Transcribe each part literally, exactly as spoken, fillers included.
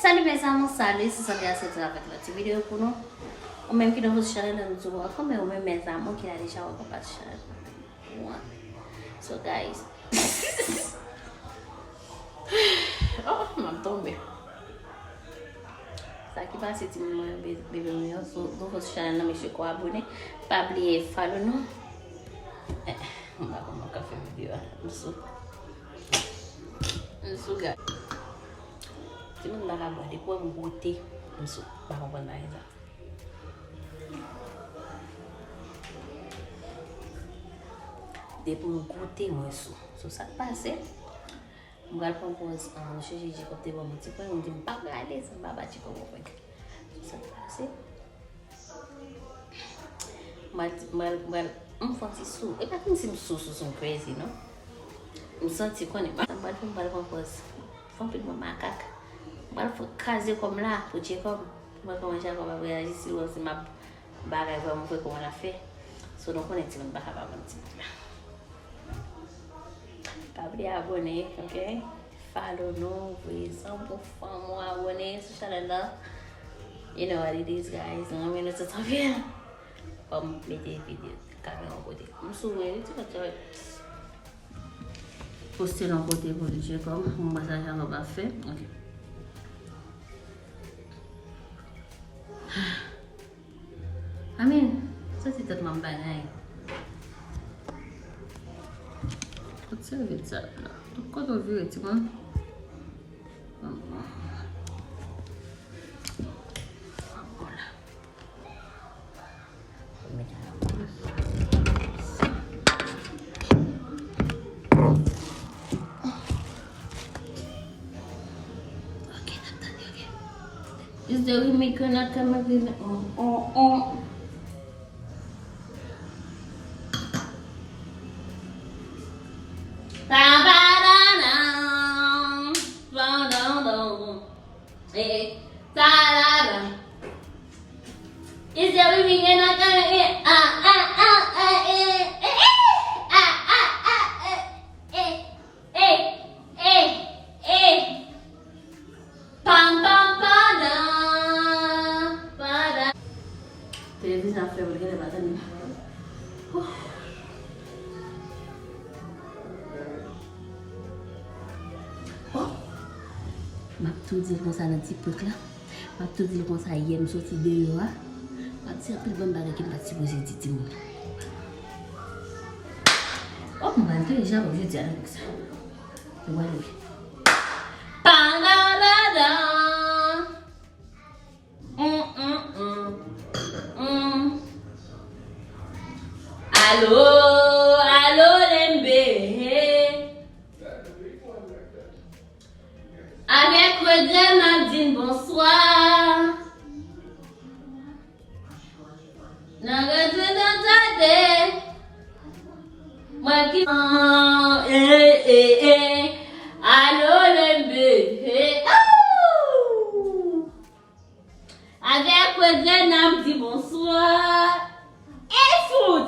Salut mes amours, salut, se Sandra, se avèk lòt ti videyo pou nou. Ou menm ki nouvo sou chanèl la, nou di w welcome, men ou menm mes amours ki la deja, welcome back to channel. One. So guys. Oh, m ap tonbe. Sa ki pase timoun mwen yo, be- bebe mwen yo, sou nouvo sou chanèl la, mesye ko abone. Pa bliye follow nou. Eh, m pa konn mwen ka fè videyo a. M sou. M sou gad. Timoun pa ka bwè, depi w wè m goute, m sou. M pa konprann bagay sa. Depi m goute, mwen sou. So sa k pase? M pral pran pòz, ah, nou chèche Jacob te ban m yon ti prank, m di m p ap rale san m pa ba Jacob yon prank. So sa k pase? M pral, m pral, m pral, m fè yon ti sou. E pa kòmsi m sou, sou, sou, m crazy, non. M santi, konnen, m pral fè, m pral pran pòz. Fè anpil mwen makak. M pral fè kraze kò m la pou Jacob. Mwen kòman Jacob ap reyaji si l wè si m ap bagay vrèman vre kòman l ap fè. So nou konnen timoun pa ka pa ban m timoun la. Pa bliye abone, ok? Follow nou, voye zanmi pou fanmi w abone sou chanèl la. You know what it is, guys. Nou renmen nou tout anpil. Fò m mete videyo kamera yon kote. M sou vre, wi, ti kote. Poste l yon kote pou li, Jacob. M wè sa Jacob ap fè. Ok. Amen. Soti tèt mwen bagay. Kot sèvèt sa la? Tout kote w vire, timoun. Bon, bon. Bon, bon la. Is the remake or not coming? Oh, oh, oh. Ta-ba-da-da, ba-da-da. Eh, eh, ta-da-da. Is there a remake or not coming? Eh, ah, ah, ah, ah, eh, eh, ah, ah, ah, eh, eh. Ey, ey, ey. Pam, pam, padan, padan. Televizyon ap fè bri, genlè pa tande m. Oh! M ap tou di l konsa nan ti prank la. M ap tou di l konsa, yè m soti deyò a, m ap di anpil bann bagay ke m pa t sipoze di timoun. Oh, m pral touye Jacob jodi a nan prank sa. Yo pral wi. Padadada. Mm, mm, mm. Mm. Alo, alo, Lembe. Avèk regrè, m ap di n bonswa. Nan retwouve tande. Mwen ki, eh, eh, eh. Alo, Lembe. Ou! Avèk regrè, n ap di bonswa. E fout!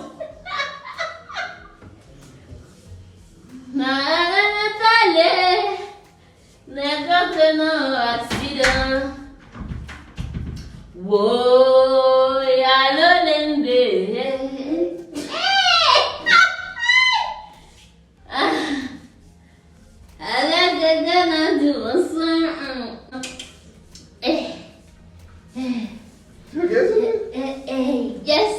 Nan retwouve tande. Nèg antre nan aksidan. Woy, alo Lembe. Alo, Lembe nan di bonswa. Eh, eh. Yes.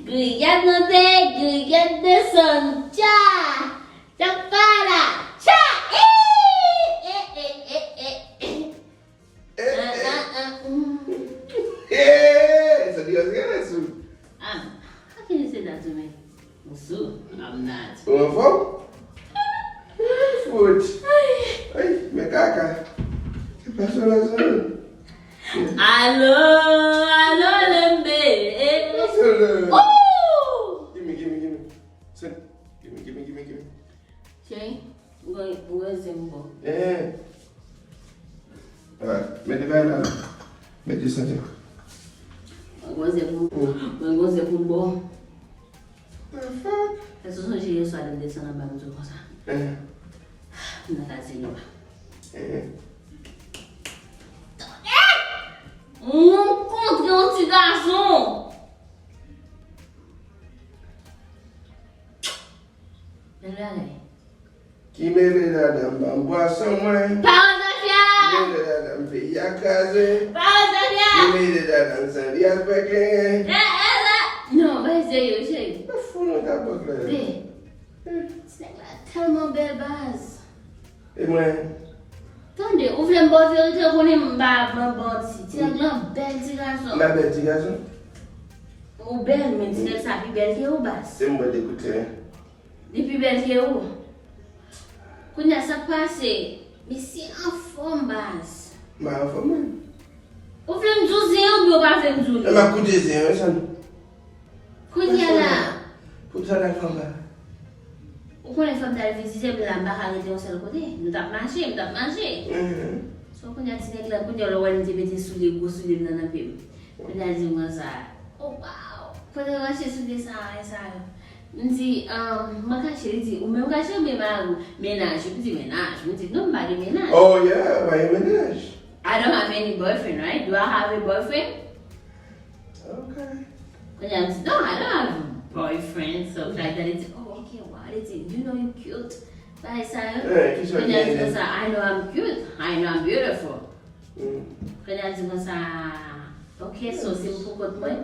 Griyad monte, griyad desann. Tcha! Tchapala! Tcha! Eh, eh, eh, eh, eh, eh. Eh, eh. Ah, ah, ah, mm. Eh, sa di yo se sou. Ah, a ki se dat ou men? Sou, I'm not. Ou anfòm? Eh, fout. Ay, men kaka. Se pa sa la, sa. Alo, alo, Lembe. Alo. Ooh! Gimme, gimme, gimme. Send. Gimme, gimme, gimme, gimme. Cheri, ou gen, ou gen zen m bon. Eh. Ah, mete bay la. Mete sante. Ou gen zen pou, ou gen zen pou bon. The fuck? Èske w sonje yè swa lè m desann anba m di w konsa? Eh. M nan kazino a. Eh. Bwason mwen. Pawòl Zafia! Mete dada m peyi a kraze. Pawòl Zafia! Mete dada m sann li ak pèk lenyen. Non, bay serye, cheri. Mwen fou nan kapòt la. Ti nèg la tèlman bèl baz. E mwen? Tande, ou vle m ba w verite, ou konnen m pa ban manti. Ti nèg lan bèl ti gason. M pa bèl ti gason? Ou bèl, men ti nèg sa pi bèl ke ou baz. Se m bwè de kout lenyen. Li pi bèl ke ou. Kounye a sa k pase? Mesye anfòm baz. M pa anfòm mwen. Ou vle m di w zen oubyen ou pa vle m di w li? E m ap koute zen an, wi, sa n. Kounye a la. Pou sa n al fè anba. Ou konnen fò m t al vizite m la, m pa ka rete yon sèl kote. Nou t ap mache, m t ap mache. Mhm. So kounye a ti nèg la, kounye a lè w wè m te mete soulye, gwo soulye m nan nan pye m. Kounye a di m konsa, oh wow, kote w achte soulye sa a, sa yo? M di, um, mwen kache, li di, ou menm kache oubyen mari w? Mennaj, m di mennaj, m di non, m pa gen mennaj. Oh yeah, pa gen mennaj. I don't have any boyfriend, right? Do I have a boyfriend? Okay. Kounye a m di, no, I don't have a boyfriend, stuff like that. Li di, oh, okay, wow, li di, you know you cute. Bagay sa yo. Eh, ki sa ki ede? Kounye a m di konsa, I know I'm cute, I know I'm beautiful. Mm. Kounye a m di konsa, okay, so si m pou kont mwen?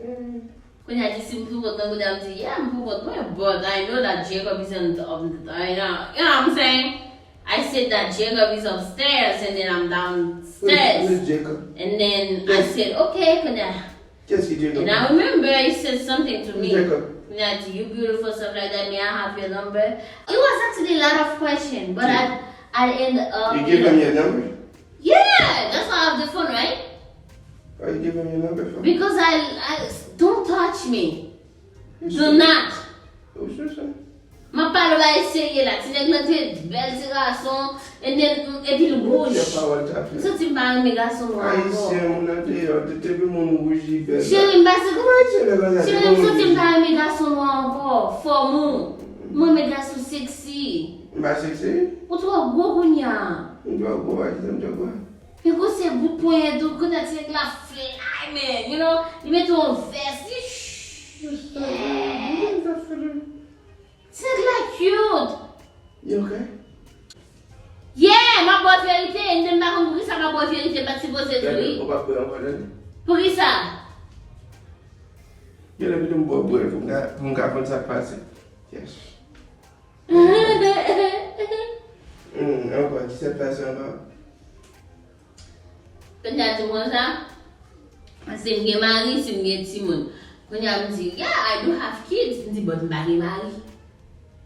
Mm. Kounye a di si m pou kont mwen, kounye a m di, yeah, m pou kont mwen, but I know that Jacob is on the, on the, you know, you know what I'm saying? I said that Jacob is upstairs and then I'm downstairs. Who's, who's Jacob? And then I said, okay, kounye a. Qu'est-ce que Jacob? And I remember he said something to me. Who's Jacob? Kounye a di, you beautiful, stuff like that, may I have your number? He was asking a lot of questions, but at, at the end, um, you give him your number? Yeah, that's why I have the phone, right? Why you give him your number for? Because I, I, don't touch me. Do not. You sure, sir? M ap pale w bagay serye la. Ti nèg lan te bèl ti gason, and then, mm, epi l wouj. M santi m pa renmen gason nwa ankò. Ayisyen, moun nan deyò, depi moun wouj li bèl. Cheri, m pa se kouman. Cheri, m santi m pa renmen gason nwa ankò. Fòm ou. M renmen gason seksi. M pa seksi? Ou twò gwo kounye a. M twò gwo, a ki sa m twò gwo? Piko se bout ponyen tou, kounye a ti nèg la fly, man, you know, li mete yon vès, li ch-, yeah. Ti nèg la cute. You okay? Yeah, m ap ba w verite, m pa konn poukisa m ap ba w verite, m pa t sipoze di wi. Ou p ap bwè ankò, tande? Poukisa? Genlè pito m ba w bwè pou m ka, pou m ka konn sa k pase. Yes. Hmm, ankò, ki sa k pase ankò? Kounye a di m konsa, si m gen mari, si m gen timoun. Kounye a m di, yeah, I do have kids. M di, but m pa gen mari.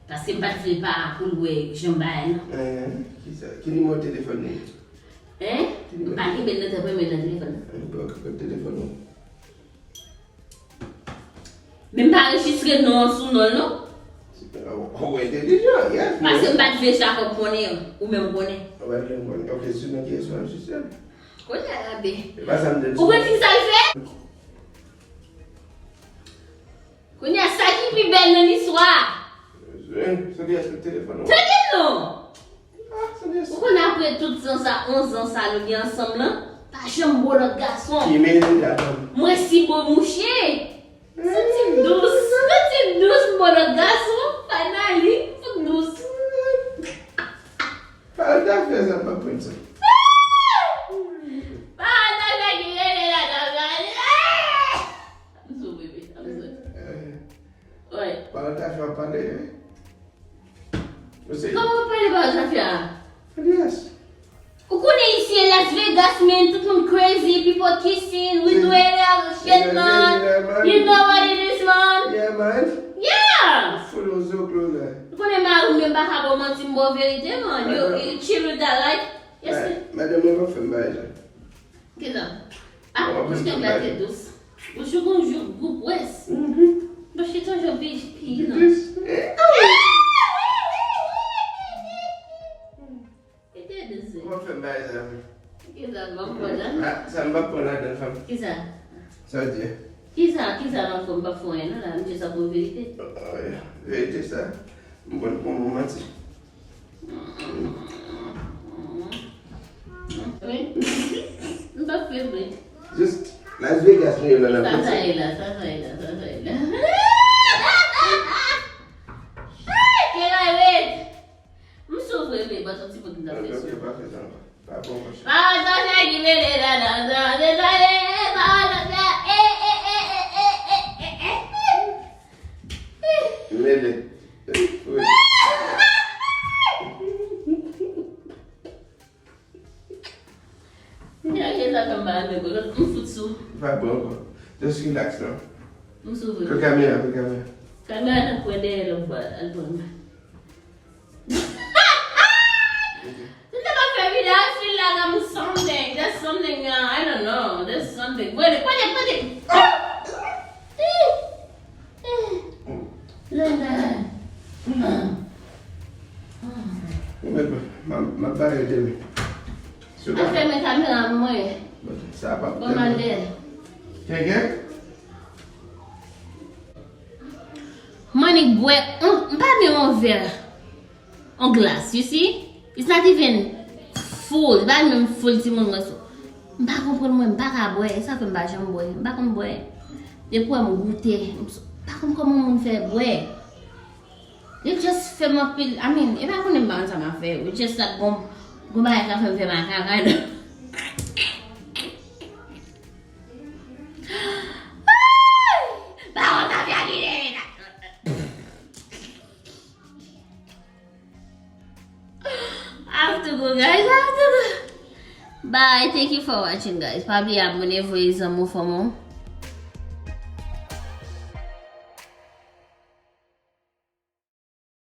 Paske m pa t vle paran pou l wè jan m bagay nan. Eh, ki sa? Ki nimewo telefòn li? Hein? Ki nimewo? M pa kenbe l nan tèt mwen, men nan telefòn nan. Eh, bon, ki telefòn ou? Men m pa anrejistre non an sou non l non. Ou entèlijan, yes. Paske m pa t vle Jacob konnen, ou menm konnen. Ou pa t vle m konnen. Ok, si w nan kiyès ou anrejistre? Kounye a la, be. E pa sa m te di. Ou konn ki sa l fè? Kounye a, sa ki pi bèl nan listwa. Zen, se li achte telefòn ou. Tande non. Ah, se li achte. Ou konn apre tout tan sa, onz an sa nou gen ansanm lan, pa janm bo lòt gason. Ki meri atann. Mwen si bo mouche. Santi m dous, santi m dous, m bo lòt gason. Finally, m dous. Pawòl ta fè sa, m pa pran sa. Pawòl ta fè ki rele la, ta fè. I'm so baby, I'm so. Wi. Pawòl ta fè w pale, wi. Kòman w pale ba Zafia? Yes. Ou konnen isi e Las Vegas, man, tout moun crazy, people kissing, we do it all shit, man. You know what it is, man. Yeah, man. Yeah. Fou nan zoklo la. Ou konnen mari m menm pa ka ba w manti, m ba w verite, man. You, you chill with that life. Yes. Madanm mwen pa fè m bagay sa. Kisa? Ah, bouch nèg la te dous. Bouch ou gon jou gou pwès. Bouch li toujou pi, pi, non. Li te dous, wi. Ou pa fè m bagay sa, wi. Kisa, m ap pran ladan? Ah, sa m p ap pran ladan, fanm. Kisa? Sa w di a? Kisa, kisa m ap fè? M p ap fè anyen, non, la. M jis ap di w verite. Ah, wi. Verite sa, m konn pou m manti. Wi. M p ap fè vre. Just Las Vegas nou ye la, n ap fè sa. Sa sa ye la, sa sa ye la, sa sa ye la. Ay, kè la red. M sou vre, vre, ban yon ti bout. Pa fè sa ankò. Pa bon, monchè. Pawòl sa fè ki mele ladan, sa, se sa ye, pawòl sa fè, e, e, e. Mele. Wi. Gade sa fè m pa ale, m fout sou. Pa bon ankò. Just relax now. M sou vre. Pran kamera, pran kamera. Kamera nan kwen dèyè lòt bò, al pran. Tande m ap fè videyo, I feel like I'm something. There's something, uh, I don't know. There's something. Wait, wait, wait, wait. Linda. Mwen, mwen, mwen ba yo de mi. Ap fèmen kamera mwen. Sa pa. Bon, m al dèyè. Kenken? Mwen annik bwè, m, m pa byen yon vè, yon glas, you see? It's not even full, li pa menm full timoun mwen sou. M pa konprann mwen, m pa ka bwè, e sa fè m pa janm bwè, m pa konn bwè. Depi w wè m goute, m s-, m pa konn kòman moun fè bwè. Li just fè m anpil, I mean, e pa konnen m pa konn sa m ap fè, it just like gon, gon bagay ka fè m fè makak, I don't. Ay! Bawon mafya ki leve la. I have to go, guys. I have to go. Bye. Thank you for watching, guys. Pa bliye abòne, voye zanmi w, fanmi w.